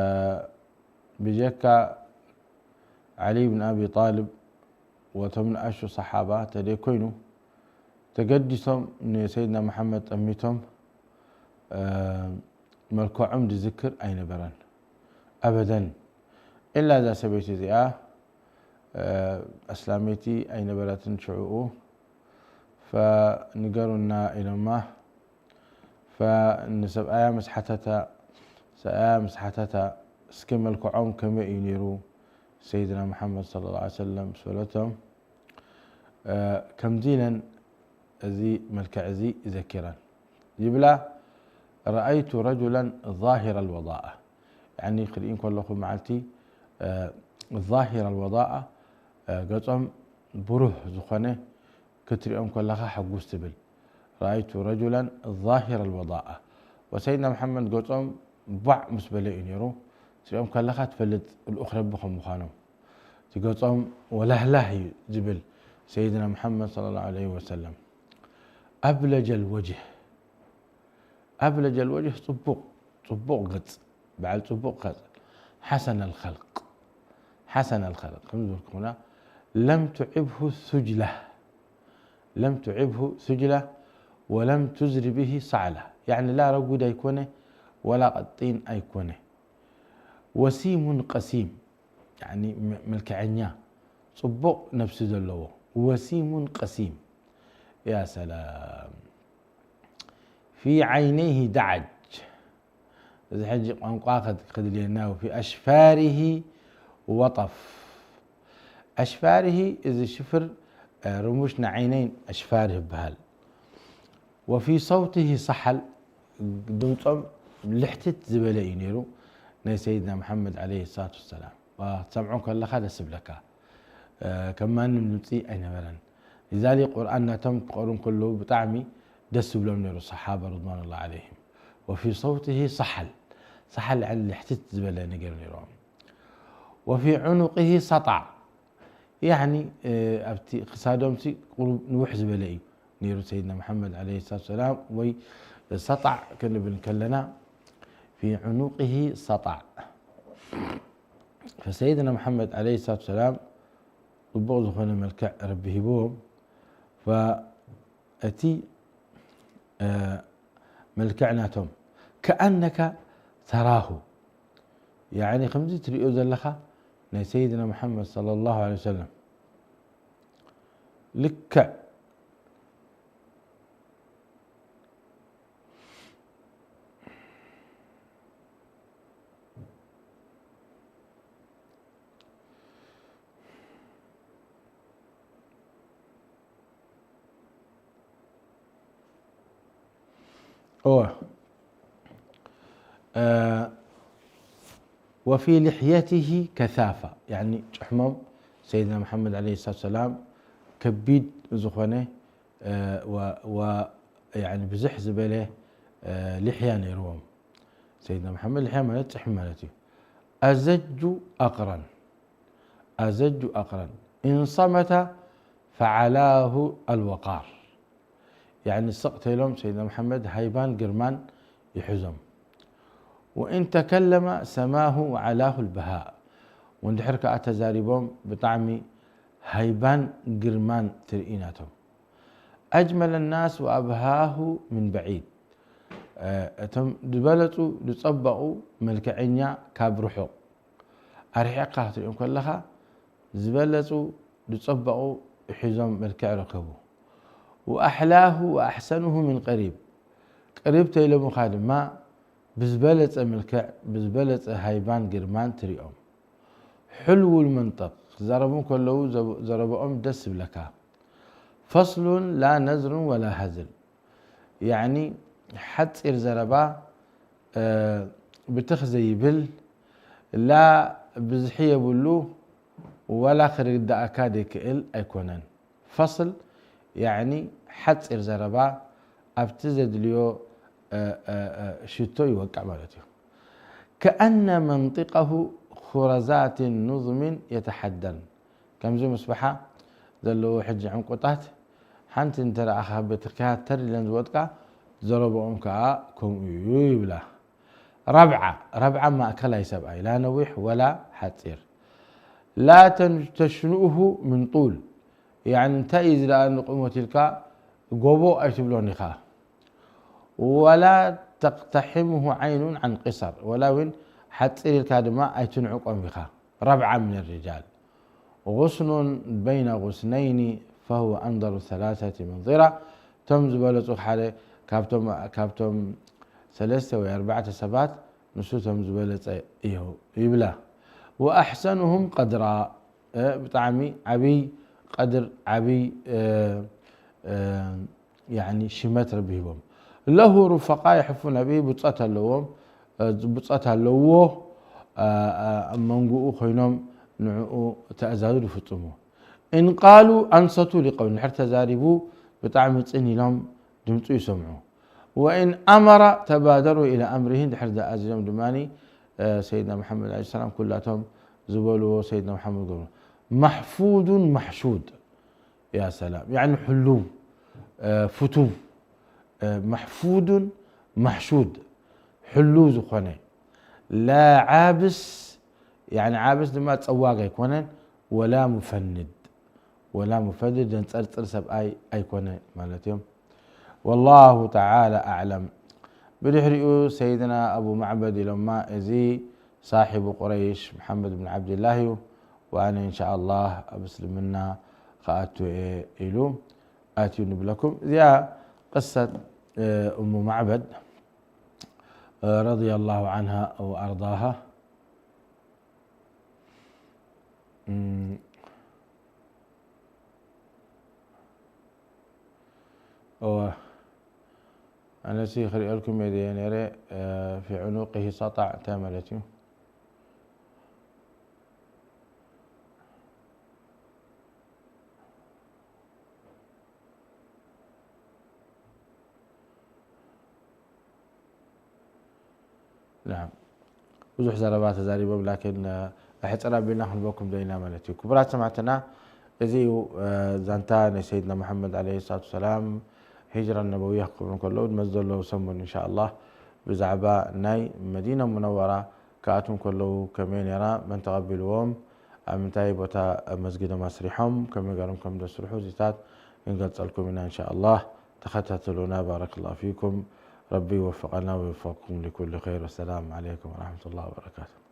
ብጀካ ዓሊ ብን ኣቢ ጣልብ ወቶም ንኣሽቱ ሰሓባ ተደይኮይኑ፣ ተገዲሶም ንሰይድና መሓመድ ጠሚቶም፣ እ፣ መልክዖም ዝዝክር ኣይነበረን። ኣበደን። ኢላ እዛ ሰበይቲ እዚኣ፣ እ፣ ኣስላመይቲ ኣይነበረትን ሽዕኡ። ፈንገሩና ኢሎማ። ፈንሰብኣያ ምስ ሓተታ፣ ሰብኣያ ምስ ሓተታ፣ "እስኪ መልክዖም ከመይ እዩ ነይሩ ሰይድና መሓመድ ሰለላሁ ዐለይሂ ወሰለም?" ምስ በለቶም፣ እ፣ ከምዚ ኢለን እዚ መልክዕ እዚ ይዘኪረን። ይብላ፣ "ረኣይቱ ረጁለን ዛሂረ ኣልወዳኣ።" ያኒ ክርኢ እንከለኹ መዓልቲ፣ እ፣ ዛሂረ ኣልወዳኣ፣ እ፣ ገጾም ብሩህ ዝኾነ ክትሪኦም ከለኻ ሕጉስ ትብል። ረኣይቱ ረጁለን ዛሂረ ኣልወዳኣ። ወሰይድና መሓመድ ገጾም ቧዕ ምስ በለ እዩ ነይሩ። ክትሪኦም ከለኻ ትፈልጥ ልኡኽ ረቢ ከም ምዃኖም። እቲ ገጾም ወላህላህ እዩ ዝብል ሰይድና መሓመድ ሰለላሁ ዐለይሂ ወሰለም። ኣብለጀል ወጅህ፣ ኣብለጀል ወጅህ፣ ጽቡቕ፣ ጽቡቕ ገጽ፣ በዓል ጽቡቕ ገጽ፣ ሓሰነል ኸልቅ፣ ሓሰነል ኸልቅ፣ ከም ዝበልኩኹና፣ ለም ትዕብሁ ሱጅላ፣ ለም ትዕብሁ ሱጅላ፣ ወለም ቱዝሪ ብሂ ሰዕላ፣ ያዕኒ ላ ረጉድ ኣይኮነ ወላ ቀጢን ኣይኮነ። ወሲሙን ቀሲም፣ ያዕኒ መ-፣ መልክዐኛ፣ ጽቡቕ ነብሲ ዘለዎ። ወሲሙን ቀሲም። ያ ሰላም። ፊ ዓይነይሂ ደዓጅ። እዚ ሕጂ ቋንቋ ከድ-፣ ከድልየና እዩ። ፊ ኣሽፋሪሂ ወጠፍ። ኣሽፋሪሂ፣ እዚ ሽፍር፣ እ፣ ርሙሽ ንዓይነይን ኣሽፋር ይበሃል። ወፊ ሰውቲሂ ሰሓል፣ ድምጾም ልሕትት ዝበለ እዩ ነይሩ፣ ናይ ሰይድና መሓመድ ዓለይሂ ሰላቱ ወሰላም። ዋ፣ ክትሰምዖ ከለኻ ደስ ይብለካ። እ፣ ከም ማንም ድምጺ ኣይነበረን። ሊዛሊክ ቁርኣን ናቶም ክቐሩ እንከለዉ ብጣዕሚ ደስ ዝብሎም ነይሩ ሰሓባ ርድዋኑላሂ ዓለይሂም። ወፊ ሰውቲሂ ሰሓል፣ ሰሓል ያዕኒ ልሕትት ዝበለ ነገር ነይሮም። ወፊ ዑኑቂሂ ሰጣዕ፣ ያዕኒ፣ እ፣ ኣብቲ ክሳዶምሲ ቁሩብ ንውሕ ዝበለ እዩ ነይሩ ሰይድና መሓመድ ዓለይሂ ሰላቱ ወሰላም፣ ወይ ሰጣዕ ክንብል ከለና ፊ ዑኑቂሂ ሰጣዕ። ፈሰይድና መሓመድ ዓለይሂ ሰላቱ ወሰላም ጽቡቕ ዝኾነ መልክዕ ረቢ ሂብዎም። ፈ-፣ እቲ፣ እ፣ መልክዕ ናቶም ከኣነካ ተራሁ፣ ያዕኒ ከምዚ ትርእዮ ዘለኻ ናይ ሰይድና መሓመድ ሰለላሁ ዐለይሂ ወሰለም ልክዕ እወ። እ፣ ወፊ ልሕየቲሂ ከሳፋ፣ ያዕኒ ጭሕሞም ሰይድና መሓመድ ዓለይሂ ሰላቱ ወሰላም ከቢድ ዝኾነ፣ እ፣ ወ-፣ ወ-፣ ያዕኒ ብዝሕ ዝበለ፣ እ፣ ልሕያ ነይርዎም። ሰይድና መሓመድ ልሕያ ማለት ጭሕሚ ማለት እዩ። ኣዘጁ ኣቕረን፣ ኣዘጁ ኣቕረን፣ ኢንሰመተ ፈዓላሁ ኣልወቃር። ያዕኒ ስቕ ተይሎም ሰይድና መሓመድ ሃይባን ግርማን ይሕዞም። ወኢን ተከለመ ሰማሁ ወዓላሁ ልበሃእ። ወንድሕር ከኣ ተዛሪቦም ብጣዕሚ ሃይባን ግርማን ትርኢ ናቶም። ኣጅመለ ናስ ወኣብሃሁ ምን በዒድ። እ፣ እቶም ዝበለጹ ዝጸበቑ መልክዐኛ ካብ ርሑቕ ኣርሒቕካ ክትሪኦም ከለኻ ዝበለጹ ዝጸበቑ ሒዞም መልክዕ ረከቡ። ወኣሕላሁ ወኣሕሰንሁ ምን ቀሪብ። ቅሪብ ተይሎምኻ ድማ ብዝበለጸ መልክዕ፣ ብዝበለጸ ሃይባን ግርማን ትሪኦም። ሕልውል መንጠቕ፣ ክዛረቡ ከለዉ ዘብ-፣ ዘረባኦም ደስ ዝብለካ። ፈስሉን ላ ነዝሩን ወላ ሃዝል። ያዕኒ ሓጺር ዘረባ፣ እ፣ ብትኽ ዘይብል፣ ላ ብዝሒ የብሉ፣ ወላ ክርዳእካ ዘይክእል ኣይኮነን። ፈስል፣ ያዕኒ ሓጺር ዘረባ ኣብቲ ዘድልዮ፣ እ፣ እ፣ እ፣ ሽቶ ይወቅዕ ማለት እዩ። ከኣነ መንጢቀሁ ኹረዛትን ኑዝምን የተሓደን። ከምዚ ምስባሓ ዘለዎ ሕጂ ዕንቁታት ሓንቲ እንተ ረኣኻ ቤትካ ተር ኢለን ዝወድቃ፣ ዘረብኦም ከኣ ከምኡ እዩ ይብላ። ረብዓ፣ ረብዓ ማእከላይ ሰብኣይ፣ ላ ነዊሕ ወላ ሓጺር። ላ ተን-፣ ተሽንኡሁ ምን ጡል፣ ያዕኒ እንታይ እዩ እዚ ደኣ ንቁመት ኢልካ ጎቦ ኣይትብሎን ኢኻ። ወላ ተቅተሕምሁ ዓይኑን ዓን ቂሰር፣ ወላ እውን ሓጺር ኢልካ ድማ ኣይትንዕቆም ኢኻ። ረብዓ ምን ሪጃል። ጉስኑን በይነ ጉስነይኒ ፈሁወ ኣንደሩ ሰላሰቲ መንዚራ። እቶም ዝበለጹ ሓደ ካብቶም፣ ካብቶም ሰለስተ ወይ ኣርባዕተ ሰባት ንሱ እቶም ዝበለጸ እዩ ይብላ። ወኣሕሰኑሁም ቀድራ፣ እ፣ ብጣዕሚ ዓብይ ቀድር፣ ዓብይ፣ እ፣ እ፣ ያዕኒ ሽመት ረቢ ሂቦም። ለሁ ሩፈቃ የሕፉነ ብሂ፣ ብጾት ኣለዎም፣ እ፣ ብጾት ኣለዎ፣ እ፣ እ፣ ኣብ መንጎኡ ኮይኖም ንዕኡ ትእዛዙ ዝፍጽሙ። ኢን ቃሉ ኣንሰቱ ሊቀውል፣ እንድሕር ተዛሪቡ ብጣዕሚ ጽን ኢሎም ድምፁ ይሰምዑ። ወኢን ኣመረ ተባደሩ ኢላ ኣምሪሂ፣ እንድሕር ዝኣዘዞም ድማ፣ እ፣ ሰይድና መሓመድ ዓለይሂ ሰላም ኩላቶም ዝበልዎ ሰይድና መሓመድ ገብሩ። ማሕፉዱን ማሕሹድ፣ ያ ሰላም። ያዕኒ ሕሉው፣ እ፣ ፍቱው፣ እ፣ ማሕፉዱን ማሕሹድ፣ ሕሉው ዝኾነ። ላ ዓብስ፣ ያዕኒ ዓብስ ድማ ጸዋግ ኣይኮነን፣ ወላ ሙፈንድ፣ ወላ ሙፈንድ፣ ደንጸርጽር ሰብኣይ ኣይኮነ ማለት እዮም። والله تعالى أعلم. ብድሕሪኡ ሰይድና ኣቡ ማዕበድ ኢሎማ፣ እዚ ሳሒቡ ቁረይሽ መሓመድ ብን ዓብድላህ እዩ፣ ወኣነ እንሻኣላህ ኣብ እስልምና ክኣቱ እየ ኢሉ ኣትዩ ንብለኩም። እዚኣ ቅሰት እሙ ማዕበድ ረዲየላሁ ዓንሃ ወኣርዳሃ። እም፣ እወ፣ ኣነሲ ክሪኦልኩም እየ ድየ ነይረ። ፊ ዑኑቂሂ ሰጣዕ እንታይ ማለት እዩ? ናም። ብዙሕ ዘረባ ተዛሪቦም፣ ላኪን፣ እ፣ ኣሕፅር ኣቢልና ክንበኩም ደይና ማለት እዩ። ክቡራት ሰማዕትና፣ እዚ እዩ፣ እ፣ ዛንታ ናይ ሰይድና መሓመድ ዓለይሂ ሰላቱ ወሰላም ሂጅራ ነበውያ ክብሩ እንከለዉ፣ መዚ ዘለዉ ሰሙን እንሻኣላህ ብዛዕባ ናይ መዲና ሙነወራ ክኣትዉ እንከለዉ ከመይ ነይራ፣ መን ተቐቢልዎም፣ ኣብ ምንታይ ቦታ መስጊዶም ኣስሪሖም፣ ከመይ ገይሮም ከም ዘስርሑ እዚታት ክንገልጸልኩም ኢና እንሻኣላህ። ተኸታተሉና። ባረከላሁ ፊኩም። ረቢ ይወፍቐና ወይወፍቕኩም ሊኩሊ ኸይር። ወሰላም ዓለይኩም ወረሕመቱላሂ ወበረካቱ።